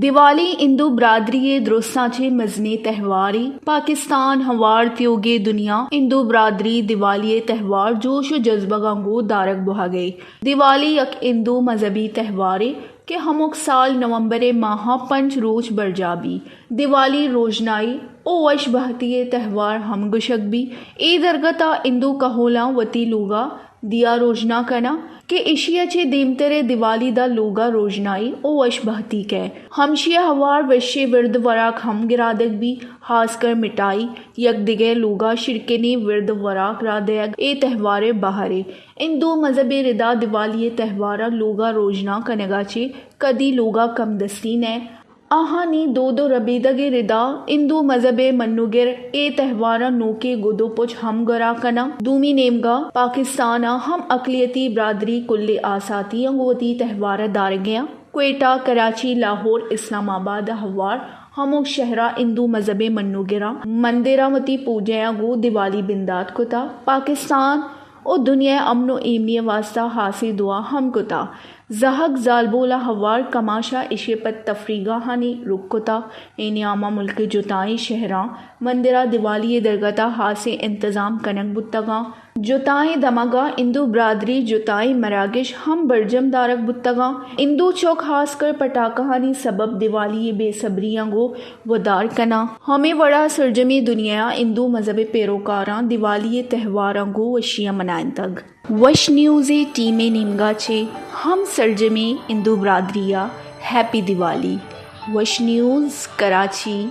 دیوالی ہندو برادری ءِ درستاں چہ مزنیں تہوارے۔ پاکستان ہوار تیوگیں دنیا ہندو برادری دیوالی ءِ تہوار جوش ءُ جذبگاں گوں دارگ بوہگ ءَ۔ دیوالی یک ہندو مذہبی تہوارے کہ ہمک سال نومبر ءِ ماہ ءَ پنچ روچ برجاہ بی۔ دیوالی روژنائی ءُ وش بہتی ءِ تہوار ہم گوشگ بی۔ اے درگت ءَ ہندو کہولاں وتی لوگا دیا روژنا کناں کہ اشی ءَ چہ دیمتر ءَ دیوالی داں لوگا روژنائی ءُ وش بہتی کئے۔ ہمشی ءَ ہوار وشیں ورد وراک ہم گرادگ بی، ہاسکر مٹائی، یک دگہ لوگا شرکنیں ورد وراک را دئیگ اے تہوار ءِ بہرے۔ ہندو مذہب ءِ ردا دیوالی ءِ تہوار ءَ لوگا روژنا کنگا چہ کدی لوگا کمدستی نئے۔ آہانی دود ءُ ربیدگ ءِ ردا ہندو مذہب ءِ منوگر اے تہوار ءَ نوکیں گد ءُ پچ ہم گورا کناں۔ دومی نیمگا پاکستان ءَ ہم اقلیتی برادری کلیں آساتی آں گوں وتی تہوار ءَ دارگ ءَ آں۔ کوئٹہ، کراچی، لاہور، اسلام آباد ءَ ہوار ہمک شہرا ہندو مذہب ءِ منوگراں مندراں وتی پوجایاں گوں دیوالی بندات کتا۔ پاکستان ءُ دنیا ءِ امن ءُ ایمنی ءِ واستا ہاسیں دعا ہم کتا۔ زہگ زالبول ءَ ہوار کماش ءَ ایشی ءَ پد تفریحگاہانی رک کتا۔ اے نیاما ملک ءِ جتائیں شہراں مندرا دیوالی ءِ درگتا ہاسیں انتظام کنگ بوتگاں۔ جتائیں دمگا ہندو برادری جتائیں مراگش ہم برجم دارگ بوتگاں۔ ہندو چوک ہاسکر پٹاکہانی سبب دیوالی ءِ بے صبریاں گوں ودار کناں۔ ہمے وڑا سرجمیں دنیا ءَ ہندو مذہب ءِ پیروکاراں دیوالی ءِ تہواراں گوں وشیاں منائینتگ۔ وش نیوز ءِ ٹیم ءِ نیمگا چہ ہم سرجمیں ہندو برادری ءَ ہیپی دیوالی۔ وش نیوز کراچی۔